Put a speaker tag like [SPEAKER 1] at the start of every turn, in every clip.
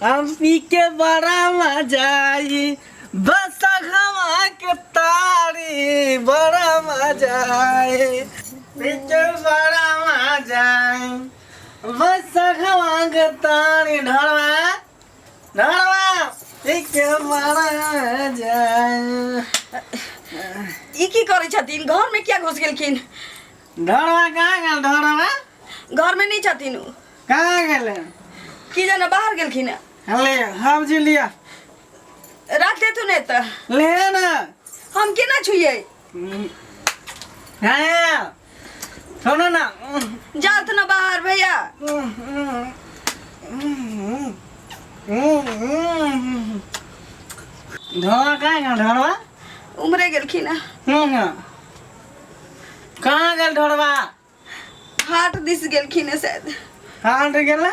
[SPEAKER 1] हम पी के बड़ा मजा आई बस हवा के तारी बड़ा मजा आई पी के बड़ा मजा आई बस हवा के तारी ढोलवा ढोलवा पी के बड़ा मजा आई।
[SPEAKER 2] ई की करै छथिन घर में किया घुस गेलखिन
[SPEAKER 1] ढोलवा कहाँ गेल ढोलवा
[SPEAKER 2] घर में नहीं छथिन उ
[SPEAKER 1] कहाँ गेल
[SPEAKER 2] की जाने बाहर गेलखिन
[SPEAKER 1] ले हम जी लिया
[SPEAKER 2] राख देथुन एतऽ
[SPEAKER 1] ले ना
[SPEAKER 2] हम केना छुइयै
[SPEAKER 1] हाँ सुनो ना
[SPEAKER 2] जात ना बाहर भैया
[SPEAKER 1] ढोलवा कहाँ गेल ढोलवा
[SPEAKER 2] उमरे गेलखिन
[SPEAKER 1] कहाँ गेल ढोलवा
[SPEAKER 2] हाट दिस गेलखिन है शायद
[SPEAKER 1] हाट गेलै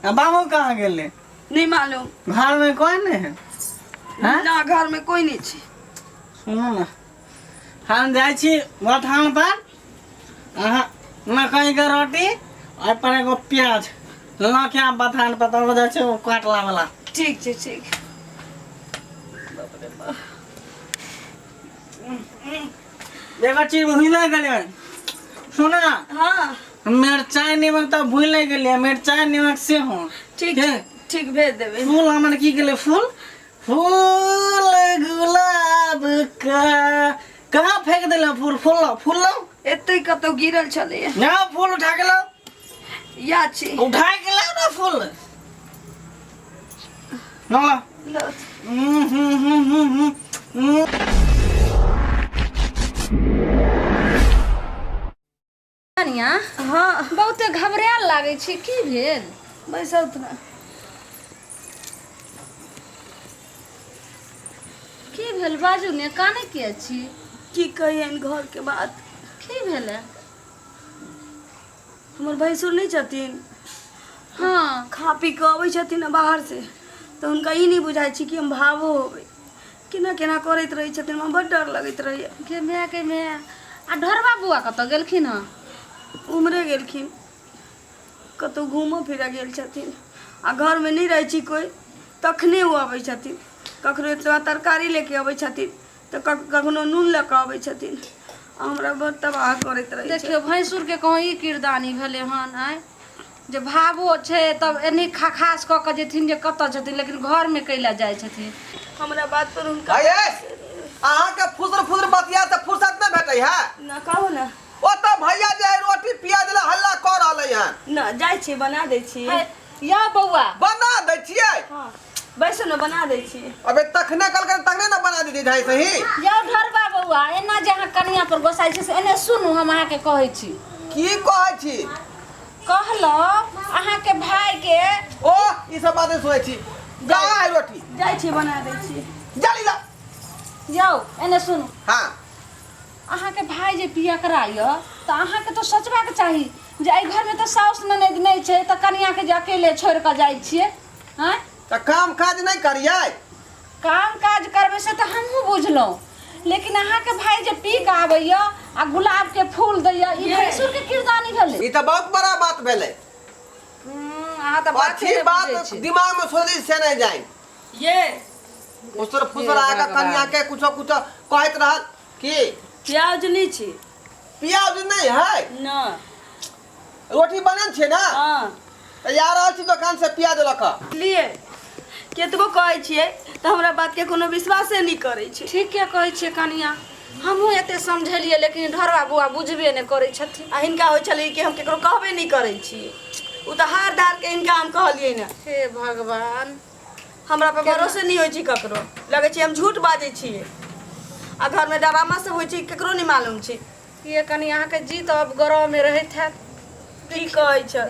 [SPEAKER 1] आ बाबू कहाँ गेलै
[SPEAKER 2] नहीं मालूम
[SPEAKER 1] घर में कोई नहीं है हाँ?
[SPEAKER 2] ना घर में कोई नहीं छी
[SPEAKER 1] सुनू ने हम जाइ छी बथान पर अहाँ मकइके रोटी ओहिपर एगो प्याज लऽ के आब बथान पर तब जाइ छी ओ काटला वाला
[SPEAKER 2] ठीक छै ठीक बाप रे बाप
[SPEAKER 1] एगो चीज भूले गेलियै सुन ने
[SPEAKER 2] हाँ
[SPEAKER 1] मिरचाइ निमक तऽ भूले गेलियै मिरचाइ निमक सेहो
[SPEAKER 2] ठीक
[SPEAKER 1] के?
[SPEAKER 2] ठीक भेज देबै
[SPEAKER 1] फूल हमर की गेलै फूल फूल गुलाब का कहाँ फेंक देलहुँ फूल फूल लाउ फूल लाउ
[SPEAKER 2] एते कतौ गिरल छलैया
[SPEAKER 1] ना फूल उठा के लाउ
[SPEAKER 2] याद छै
[SPEAKER 1] उठा के लाउ ना फूल ना लाउ
[SPEAKER 2] लाउ।
[SPEAKER 1] हम्म, हम्म, हम्म, हम्म, हम्म, हम्म।
[SPEAKER 3] कनिया
[SPEAKER 2] हाँ
[SPEAKER 3] बहुते घबरायल लागै छी की भेल
[SPEAKER 2] बैसल तो ना
[SPEAKER 3] की भेल बाजू ने काने किया छी
[SPEAKER 2] की कहियनि घर के बात
[SPEAKER 3] की भेलै
[SPEAKER 2] हमर भैंसुर नहि छथिन
[SPEAKER 3] हाँ
[SPEAKER 2] खा पी कऽ अबै छथिन ने बाहरसँ तऽ हुनका ई नहि बुझाइ छै कि हम भावो होबै केना केना करैत रहै छथिन हमरा बड्ड डर लगैत रहैए
[SPEAKER 3] गे माय गे माय आ ढोरबा बुआ कतऽ गेलखिन हँ
[SPEAKER 2] उम्हरे गेलखिन कतहु घूमऽ फिरऽ गेल छथिन आ घरमे नहि रहै छी कोइ तखने ओ अबै छथिन कखनो एतबा तरकारी लेके अबै छथिन तऽ कखनो नून लऽ कऽ अबै छथिन आ हमरा बड़ तबाह करैत रहै छै
[SPEAKER 3] देखियौ भैंसुरके कहूँ ई किरदानी भेलै हन आँय जे भावो छै तब एनी खखास कऽ कऽ जेथिन जे कतऽ छथिन लेकिन घरमे कैला जाइ छथिन
[SPEAKER 2] हमरा बात पर हुनका
[SPEAKER 4] अये अहाँके फुसर फुसर बतिया से फुर्सत नहि भेटै है
[SPEAKER 2] ना कहू ना
[SPEAKER 4] ओतऽ भैया जे है रोटी पियाज लए हल्ला कऽ रहलै हन
[SPEAKER 2] ना जाइ छी बना दै छी
[SPEAKER 3] हे, यौ बौआ
[SPEAKER 4] बना दै छियै
[SPEAKER 2] हँ बैसू ने बना दै छी
[SPEAKER 4] अबे तखने कहलकै तखने ने बना देती ढाई सही
[SPEAKER 3] यौ ढरबा बौआ एना जे अहाँ कनिया पर गोसाइ छी से एने सुनू हम अहाँके कहै छी
[SPEAKER 4] की कहै छी
[SPEAKER 3] कहलहुँ अहाँके भाईके
[SPEAKER 4] ओ ई सब बात नहि सुनै छी कहाँ है रोटी
[SPEAKER 2] जाइ छी बना दै छी
[SPEAKER 4] जल्दी ला
[SPEAKER 3] यौ एने सुनू
[SPEAKER 4] हाँ
[SPEAKER 3] अहाँके भाय जे पियकरा यऽ तऽ अहाँके तऽ सोचबाक चाही जे एहि घरमे तऽ साउस ननैद नहि छै तऽ कनियाके जे अकेले छोड़ि कऽ जाइ छियै आँय
[SPEAKER 4] तऽ काम काज नहि करियै
[SPEAKER 3] काम काज करबै से तऽ हमहूँ बुझलहुँ लेकिन अहाँके भाय जे पी कऽ आबैया आ गुलाबके फूल दैया ई भैंसुरके किरदानी भेलै
[SPEAKER 4] ई तऽ बहुत बड़ा बात भेलै
[SPEAKER 3] अहाँ तऽ बाते
[SPEAKER 4] अच्छी
[SPEAKER 3] नहि
[SPEAKER 4] बात
[SPEAKER 3] बुझै छी
[SPEAKER 4] दिमाग में सोचली से नहीं जाए
[SPEAKER 2] ये
[SPEAKER 4] उसर फुसर आके कनिया के कुछो कुछो कहैत रहल की
[SPEAKER 2] प्याज नहि छी
[SPEAKER 4] प्याज नहीं है
[SPEAKER 2] ना
[SPEAKER 4] रोटी बनल छै ना
[SPEAKER 2] हँ
[SPEAKER 4] तऽ जा रहल छी दोकान से प्याज लऽ कऽ
[SPEAKER 2] लिए केतबो कहै छियै तऽ हमरा बातके कोनो विश्वासे नहि करै छै
[SPEAKER 3] ठीके कहै छियै कनिया हमहूँ एते समझेलियै लेकिन ढोरबा बौआ बुझबे नहि करै छथिन
[SPEAKER 2] आ हिनका होइ छलै कि हम केकरो कहबे नहि करै छी ओ तऽ हार धार के हिनका हम कहलियै ने
[SPEAKER 3] हे भगवान
[SPEAKER 2] हमरा पर भरोसे नहि होइ छै ककरो लगै छै हम झूठ बाजै छियै आ घरमे डरामा सब होइ छै केकरो नहि मालूम छै
[SPEAKER 3] ये कनि अहाँके जी तऽ अब गरमे रहैत हैत
[SPEAKER 2] की कहै छै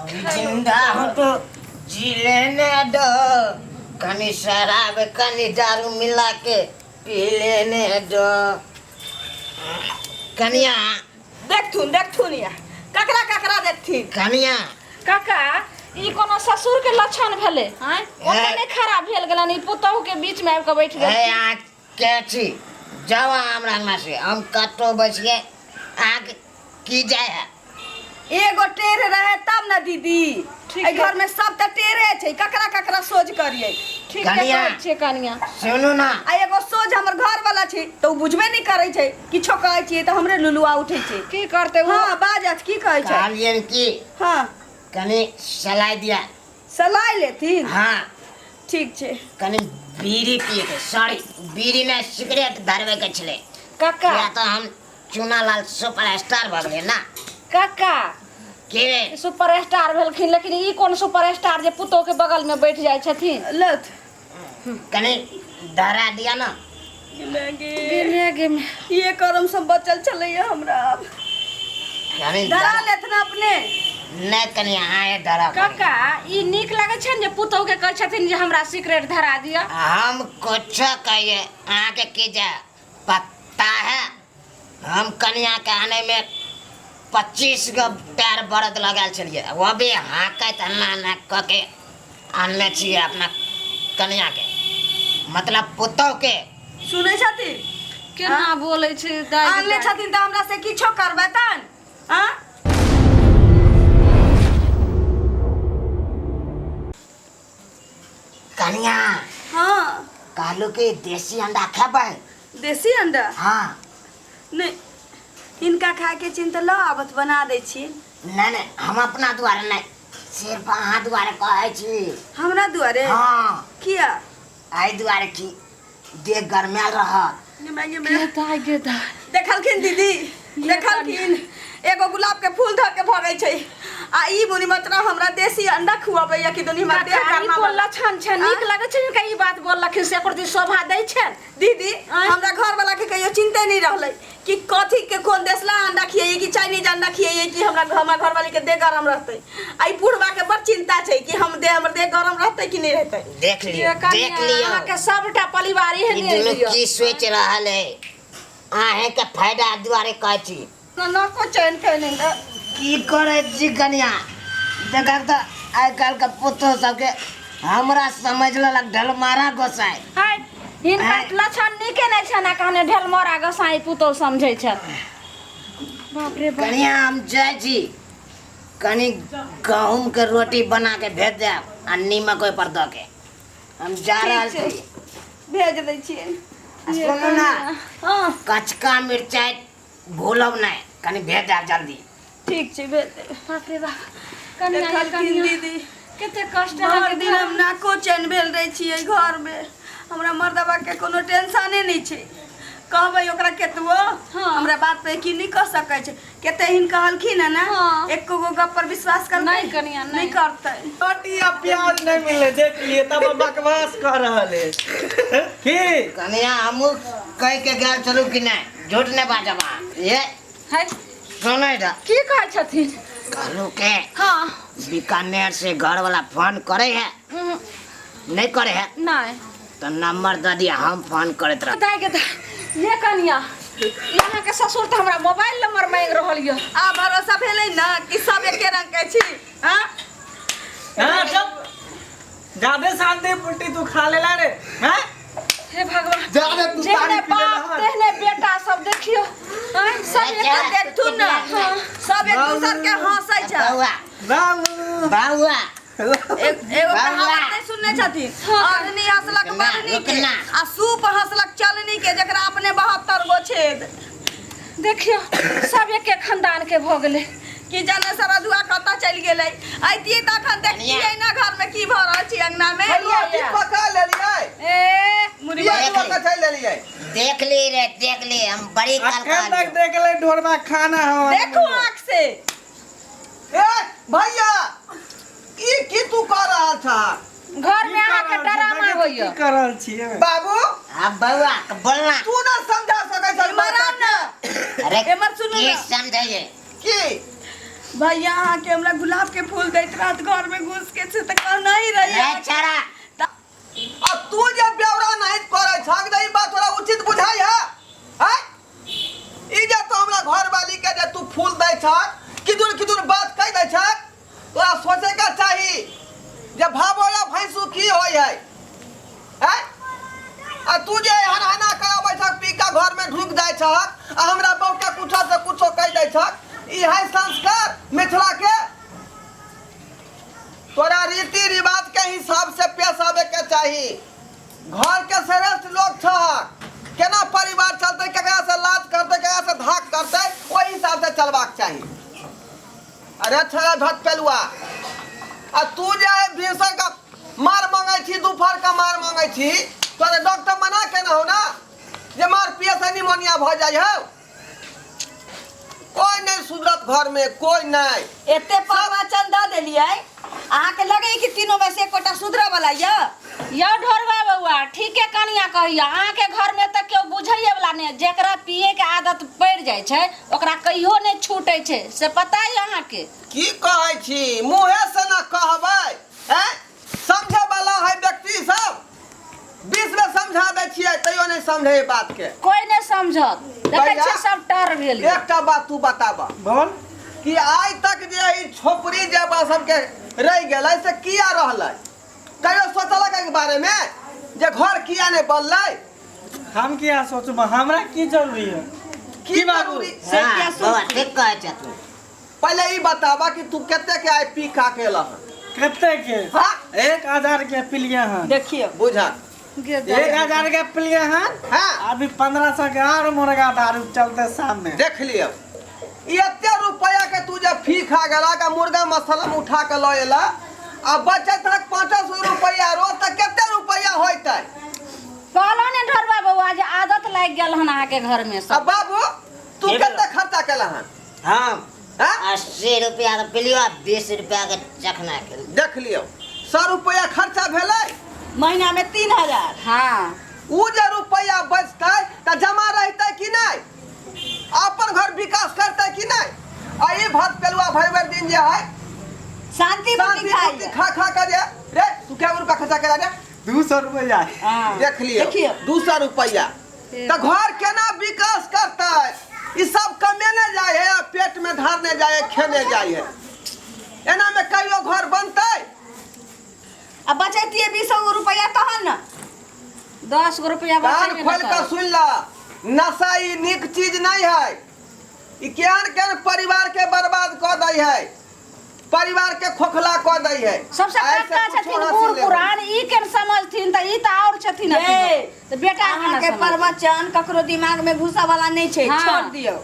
[SPEAKER 5] अभी जिंदा हूँ तो जी लेने दो कनी शराब कनी दारू मिला के पी लेने दो कनिया
[SPEAKER 2] देखथुन देखथुन या ककरा ककरा देखथिन
[SPEAKER 5] कनिया
[SPEAKER 3] काका ई कोनो ससुर के लक्षण भेलै आँय ओते नहि खराब भेल गेलनि ई पुतहु के बीच में आबि कऽ बैठ
[SPEAKER 5] हे
[SPEAKER 3] गेल
[SPEAKER 5] अहाँ के छी जाउ अहाँ हमरा अंगना से हम कतौ बैसिए अहाँके की जाय है
[SPEAKER 2] एगो टेढ़ रहे तब ना दीदी
[SPEAKER 3] ठीक
[SPEAKER 2] एहि
[SPEAKER 3] है।
[SPEAKER 2] घर में सब तऽ टेढ़े छै, ककरा ककरा सोझ करियै।
[SPEAKER 3] ठीक
[SPEAKER 5] कनिया।
[SPEAKER 3] कहै छियै कनिया।
[SPEAKER 5] सुनू ना।
[SPEAKER 2] आ एगो सोझ हमर घर वाला छै तऽ ओ बुझबे नहि करै छै, किछो कहै छियै तऽ हमरे लुलुआ उठै छै।
[SPEAKER 3] की करतै ओ?
[SPEAKER 2] हँ, बाजत की कहै छै?
[SPEAKER 5] कहलियनि कि
[SPEAKER 2] हँ,
[SPEAKER 5] कनि सलाइ दिया।
[SPEAKER 2] सलाइ लेथिन?
[SPEAKER 5] हाँ।
[SPEAKER 2] ठीक छै।
[SPEAKER 5] कनि बीड़ी पियके, सॉरी, बीड़ी नहि, सिगरेट धरबैके छलै।
[SPEAKER 3] काका।
[SPEAKER 5] किया तऽ हम चूना लाल सुपर स्टार भऽ गेलियै ना।
[SPEAKER 3] काका।
[SPEAKER 5] के रे?
[SPEAKER 3] सुपर स्टार भेलखिन, लेकिन ई कोन सुपर स्टार जे पुतोह के बगल में बैठ जाइ छथिन?
[SPEAKER 2] लथ।
[SPEAKER 5] कनि धरा दिया ना।
[SPEAKER 3] गे गे में।
[SPEAKER 2] ये करम सब बचल छलैया हमरा आब।
[SPEAKER 5] कनि
[SPEAKER 2] धरा लेथिन अपने।
[SPEAKER 5] नहि, कनि अहाँ धरा कनि।
[SPEAKER 3] काका, ई नीक लागै छै ने जे पुतोह के कहै छथिन जे हमरा सिगरेट धरा दिअ?
[SPEAKER 5] हम कुछो कहिए, अहाँके की जाय पता है? हम कनिया के आने में 25 गो टायर बरद लगायल छलियै, वो भी हाँकैत अन्ना अन्ना कऽ के आनने छियै अपना कनिया के, मतलब पुतोह के।
[SPEAKER 2] सुनै छथिन?
[SPEAKER 3] केना बोलै छै दाइ?
[SPEAKER 2] आनले छथिन तऽ हमरा से किछो करबेतन? हाँ।
[SPEAKER 5] कनिया।
[SPEAKER 2] हाँ।
[SPEAKER 5] कहलू कि देसी अंडा खेबै?
[SPEAKER 2] देसी अंडा?
[SPEAKER 5] हाँ।
[SPEAKER 2] नहीं, हिनका खाए के चिंता ल आबत, बना दै छी।
[SPEAKER 5] नहीं नहीं, हम अपना दुआरे नहीं, सिर्फ अहाँ दुआरे कहै छी।
[SPEAKER 2] हमरा दुआरे?
[SPEAKER 5] हाँ।
[SPEAKER 2] किया?
[SPEAKER 5] एहि दुआरे कि देह गरमायल रहत।
[SPEAKER 2] गे माय, गे माय।
[SPEAKER 3] गे दाइ, गे दाइ।
[SPEAKER 2] देखलखिन दीदी, देखलखिन? एगो गुलाब के फूल धऽ के भगै छै आ ई मुनि मतरा हमरा देसी अंडा खुआबैया कि दुनी हमरा देह
[SPEAKER 3] काका, ई
[SPEAKER 2] गरमा।
[SPEAKER 3] कोन लक्षण छै? नीक लगै छै हिनका ई बात बोललखिन से एकर दिन शोभा दै छै?
[SPEAKER 2] दीदी,
[SPEAKER 3] आँय?
[SPEAKER 2] हमरा घर वाला के कहियो चिंते नहीं रहलै कि कथी के कोन देसला अंडा खियैये कि चाइनीज अंडा खियैये कि हमरा हमर घर वाली के देह गरम रहतै। आ ई बुढ़बा के बड़ चिंता छै कि हम देह हमर देह गरम रहतै कि नहीं रहतै।
[SPEAKER 5] देख लियौ,
[SPEAKER 3] ये कनिया,
[SPEAKER 5] देख लियौ।
[SPEAKER 3] अहाँके सबटा परिवार
[SPEAKER 5] ई
[SPEAKER 3] एहने
[SPEAKER 5] दुनू
[SPEAKER 3] यऽ।
[SPEAKER 5] की सोचि रहल है? अहें के फायदा दुआरे कहै छी।
[SPEAKER 2] नको चैन के नहीं।
[SPEAKER 5] की करै छी कनिया? देखक तऽ आइ काल्हि के पुतोह सबके हमरा समझ लेलक ढलमारा गोसाइ।
[SPEAKER 3] हाय, हिनकर
[SPEAKER 5] आँय।
[SPEAKER 3] लक्षण नीके नहि छनि आ कहने ढेलमोरा गोसाई पुतोह समझै छथि। बाप रे बाप।
[SPEAKER 5] कनिया, हम जाइ छी, कनि गहूम के रोटी बना के भेज देब आ नीमक ओहि पर दऽ के। हम जा रहल
[SPEAKER 2] ठीक छै।
[SPEAKER 5] छी।
[SPEAKER 2] भेज दै छियै।
[SPEAKER 5] आ सुनू ना।
[SPEAKER 2] हँ।
[SPEAKER 5] कचका मिरचाइ भूलब नहि, कनि भेज देब जल्दी।
[SPEAKER 2] ठीक छै, भेज देबै।
[SPEAKER 3] बाप रे बाप, कनिया ये।
[SPEAKER 2] देखलखिन
[SPEAKER 3] कनिया,
[SPEAKER 2] दीदी?
[SPEAKER 3] कते कष्ट
[SPEAKER 2] भरि
[SPEAKER 3] अहाँके
[SPEAKER 2] दिन हम नाको चैन भेल रहै छियै घरमे। हमरा मर्दबा के कोनो टेंशने नहि छै। कहबै ओकरा केतबो, हमरा बात पे की नहि कह सकै छै। कते हिन कहलखिन है ने, एको गो गप पर विश्वास करतै?
[SPEAKER 3] नहि कनिया, नहि।
[SPEAKER 2] नहि करतै।
[SPEAKER 1] रोटी आ प्याज नहीं मिले, देख लिए तब बकवास कर रहल है की?
[SPEAKER 5] कनिया, हमहूँ कहि के गेल छलहुँ कि नहि, झूठ नहि बाजब अहाँ। ये
[SPEAKER 3] है।
[SPEAKER 5] सुनै रह।
[SPEAKER 3] की कहै छथिन?
[SPEAKER 5] कहलहुँ के बीकानेर से घर वाला फोन करे है? नहीं करे है?
[SPEAKER 3] नहीं।
[SPEAKER 5] तो नंबर दे दिया, हम फोन करैत रह।
[SPEAKER 3] दाइ के दाइ, ये कनिया, यहाँ के ससुर तऽ हमरा मोबाइल नंबर मांगि रहल यऽ।
[SPEAKER 2] आ भरोसा भेलै ने कि सब एके रंग के छी? हाँ।
[SPEAKER 1] हाँ, चुप। ज्यादा शांति पुट्टी तू खा लेला रे, हैं?
[SPEAKER 3] हे भगवान।
[SPEAKER 4] ज्यादा तू
[SPEAKER 3] जेहने
[SPEAKER 4] तारी पी लेला
[SPEAKER 3] बाप
[SPEAKER 1] हन।
[SPEAKER 3] तेहने बेटा सब, देखियो आँय, सब एक।
[SPEAKER 5] अच्छा।
[SPEAKER 2] देखथुन ने, सब एक दूसर के हंसै छै।
[SPEAKER 5] बौआ।
[SPEAKER 1] बाबू।
[SPEAKER 5] बौआ।
[SPEAKER 2] एगो
[SPEAKER 5] बाबा।
[SPEAKER 2] कहावत नहीं सुनने छथिन? अग्नि हंसलक
[SPEAKER 5] रुकना,
[SPEAKER 2] बरनी के
[SPEAKER 5] रुकना।
[SPEAKER 2] आ सूप हंसलक चलनी के, जकरा अपने 72 गो छेद।
[SPEAKER 3] देखियो, सब एके खानदान के भऽ गेलै।
[SPEAKER 2] की जाने सरदुआ कतऽ चलि गेलै। अइतियै तऽ अखन देखतियै ने घर में की भऽ रहल छै अंगना में।
[SPEAKER 4] भैया, की पका लेलियै?
[SPEAKER 3] ए
[SPEAKER 2] मुड़ी।
[SPEAKER 4] प्याज पका छै लेलियै?
[SPEAKER 5] देख ली रे, देख ली, हम बड़ी काल
[SPEAKER 1] अखन तक
[SPEAKER 5] कहलियौ।
[SPEAKER 1] देख ले ढोरबा खाना हम।
[SPEAKER 2] देखू आँख से।
[SPEAKER 4] ए भैया, ई की तू कर रहल छह?
[SPEAKER 3] घर में अहाँके डरामा होइया।
[SPEAKER 1] की कर रहल छियै?
[SPEAKER 4] बाबू।
[SPEAKER 5] अब बौआ के बोलना।
[SPEAKER 4] तू ना समझा सकै छ?
[SPEAKER 2] इम्हर आउ ने।
[SPEAKER 5] अरे,
[SPEAKER 2] एम्हर सुनू
[SPEAKER 5] की
[SPEAKER 2] ने।
[SPEAKER 5] समझैये?
[SPEAKER 4] की?
[SPEAKER 2] भैया, अहाँके हमरा गुलाब के फूल दैत रहत घर में घुस के, से तऽ कहना ही रही।
[SPEAKER 5] रे छड़ा।
[SPEAKER 4] आ तू जे बेवरा नहीं करे छक त ई बात तोरा उचित बुझाई है? हैं? ई जे तो हमरा घर वाली के जे तू फूल दै छक, किदुन किदुन बात कह दै छक, तोरा सोचे के चाही जे भावोला भैंसू की होय है, हैं? आ तू जे हन हना कराबै छक, पी के घर में ढुक जाइ छक आ हमरा बहू के कुछो से कुछो कह दै छक, ई है संस्कार मिथिला के? तोरा रीति रिवाज के हिसाब से पेश आवे के चाही। घर के श्रेष्ठ लोग छह, केना परिवार चलते, केकरा से लाज करते, केकरा से धाक करते, ओहि हिसाब से चलबाक चाही। अरे छड़ा भत पेलुआ, आ तू जे है भिनसर का मार मांगै छी, दोपहर का मार मांगै छी, तोरा डॉक्टर मना केने हो ना जे मार पिए से निमोनिया भऽ जाइ हौ। कोई नहीं सुधरत घर में, कोई नहीं।
[SPEAKER 2] एते प्रवचन दऽ देलियै, अहाँके लगै कि तीनों में से एकोटा सुधरऽ वाला यऽ?
[SPEAKER 3] यौ ढोरबा बौआ, ठीके कनिया कहैया, अहाँके घरमे तऽ केओ बुझैए वाला नहि। जेकरा पिए के आदत पड़ि जाइ छै ओकरा कहियो नहि छूटै छै, से पता यऽ अहाँके?
[SPEAKER 4] की कहै छी, मुँहे से ना कहबै, हैं? समझे वाला है व्यक्ति सब, बीच में समझा दै छियै तैयो नहीं समझे ई बात के।
[SPEAKER 3] कोई नहि समझत, देखै
[SPEAKER 4] भैया,
[SPEAKER 3] छियै सब टर भेल यऽ।
[SPEAKER 4] एकटा बात तू बताबऽ
[SPEAKER 1] बोल।
[SPEAKER 4] कि आइ तक जे ई छोपड़ी जे अपना सबके रहि गेलै से किया रहलै? कहियो सोचलक एहिके बारे में जे घर किया नहि बनलै?
[SPEAKER 1] हम किया सोचब, हमरा की जरूरी है?
[SPEAKER 4] की
[SPEAKER 1] की बाबू?
[SPEAKER 4] जरूरी?
[SPEAKER 2] से
[SPEAKER 5] हाँ,
[SPEAKER 2] किया
[SPEAKER 5] बौआ,
[SPEAKER 2] सोचती?
[SPEAKER 5] ठीक कहै छै तू।
[SPEAKER 4] पहिले ई बताबऽ कि तू कते के आइ पी खा के एलह हन?
[SPEAKER 1] कते के?
[SPEAKER 4] हाँ?
[SPEAKER 1] 1000 के पिलिए हन।
[SPEAKER 2] देखियौ।
[SPEAKER 4] बुझा।
[SPEAKER 1] 1000 के पिलिए हन।
[SPEAKER 4] हाँ।
[SPEAKER 1] अभी 1500 के और मुर्गा दारू चलते शाम में।
[SPEAKER 4] देख लियौ, ई एते रुपया के तू जे फी खा गेला का मुर्गा मसाला में उठा के लऽ एला, आ बचत हक 500 रुपया रोज, तऽ कते रुपया होइतै?
[SPEAKER 3] कहलहुँ ने ढोरबा बौआ जे आदत लागि गेल हन अहाँके घरमे
[SPEAKER 4] आ
[SPEAKER 3] सब।
[SPEAKER 4] बाबू, तू
[SPEAKER 5] के
[SPEAKER 4] कते खर्चा केला हन?
[SPEAKER 5] हम
[SPEAKER 4] हाँ?
[SPEAKER 5] 80 रुपया के पिलियो आ 20 रुपया के चखना के।
[SPEAKER 4] देख लियौ, 100 रुपया खर्चा भेलै
[SPEAKER 2] महीना में 3000।
[SPEAKER 3] हाँ।
[SPEAKER 4] उ जे रुपया बचतै तऽ जमा रहतै कि नहि? अपन घर विकास करतै कि नहि? आ ई भत पेलुआ भरि भरि दिन जे है
[SPEAKER 2] शांति बुद्धि
[SPEAKER 4] शांति
[SPEAKER 2] खाइ
[SPEAKER 4] बुद्धि खा खा के जे रे, तू क्या रुपया खर्चा केला रे?
[SPEAKER 1] 200 रुपया।
[SPEAKER 4] देख लियौ,
[SPEAKER 2] देखियौ।
[SPEAKER 4] 200 रुपया तऽ घर केना विकास करतै? ई सब कमेने जाइ है आ पेट में धारने जाइ है, खेने जाइ है। एना में कहियो घर बनतै?
[SPEAKER 2] आ बचैतियै 20 गो रुपया तहन ने।
[SPEAKER 3] 10 गो रुपया
[SPEAKER 4] कान
[SPEAKER 3] बचेबे
[SPEAKER 4] खोल
[SPEAKER 3] नहि
[SPEAKER 4] कऽ
[SPEAKER 3] करत।
[SPEAKER 4] सुन ला, नशा ई नीक चीज नहीं है। ई केहन केहन परिवार के बर्बाद कऽ दै है, परिवार के खोखला कऽ दै है।
[SPEAKER 3] सबसे
[SPEAKER 4] एहिसँ
[SPEAKER 3] कक्का
[SPEAKER 4] कुछो
[SPEAKER 3] छथिन
[SPEAKER 4] हासिल
[SPEAKER 3] बूढ़
[SPEAKER 4] नहि
[SPEAKER 3] पुरान, ई केन समझथिन तऽ ई तऽ आओर छथिन
[SPEAKER 2] ए,
[SPEAKER 3] अथी तऽ बेटा केना
[SPEAKER 2] अहाँके
[SPEAKER 3] समझथिन?
[SPEAKER 2] प्रवचन ककरो दिमाग में घुसऽ वाला नहीं छै।
[SPEAKER 3] हाँ।
[SPEAKER 2] छोड़ दियौ।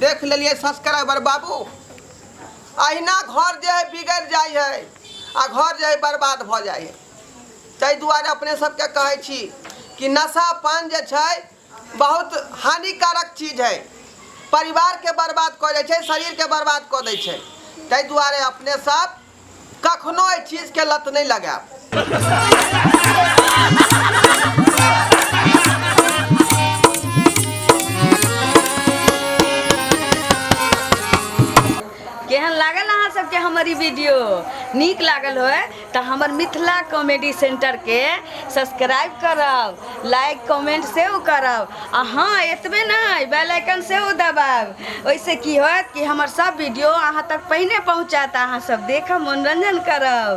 [SPEAKER 4] देख लेलियै सब्सक्राइबर बाबू, अहिना घर जे है बिगड़ि जाइ है आ घर जे है बर्बाद भऽ जाइ है। ताहि दुआरे अपने सबके कहै छी कि नशा पान जे छै बहुत हानिकारक चीज है, परिवारके बर्बाद कऽ दै छै, शरीरके बर्बाद कऽ दै छै। ताहि दुआरे अपने सब कखनो एहि चीजके लत नहि लगायब।
[SPEAKER 2] केहन लागल अहाँ सबके हमर ई वीडियो? नीक लागल होय तऽ हमर मिथिला कॉमेडी सेंटरके सब्सक्राइब करब, लाइक कमेंट सेहो करब, आ हँ एतबे नहि, बेल आइकन सेहो दबायब। ओहिसँ की होयत कि हमर सब वीडियो अहाँ तक पहिने पहुँचत, अहाँ सब देखब, मनोरंजन करब।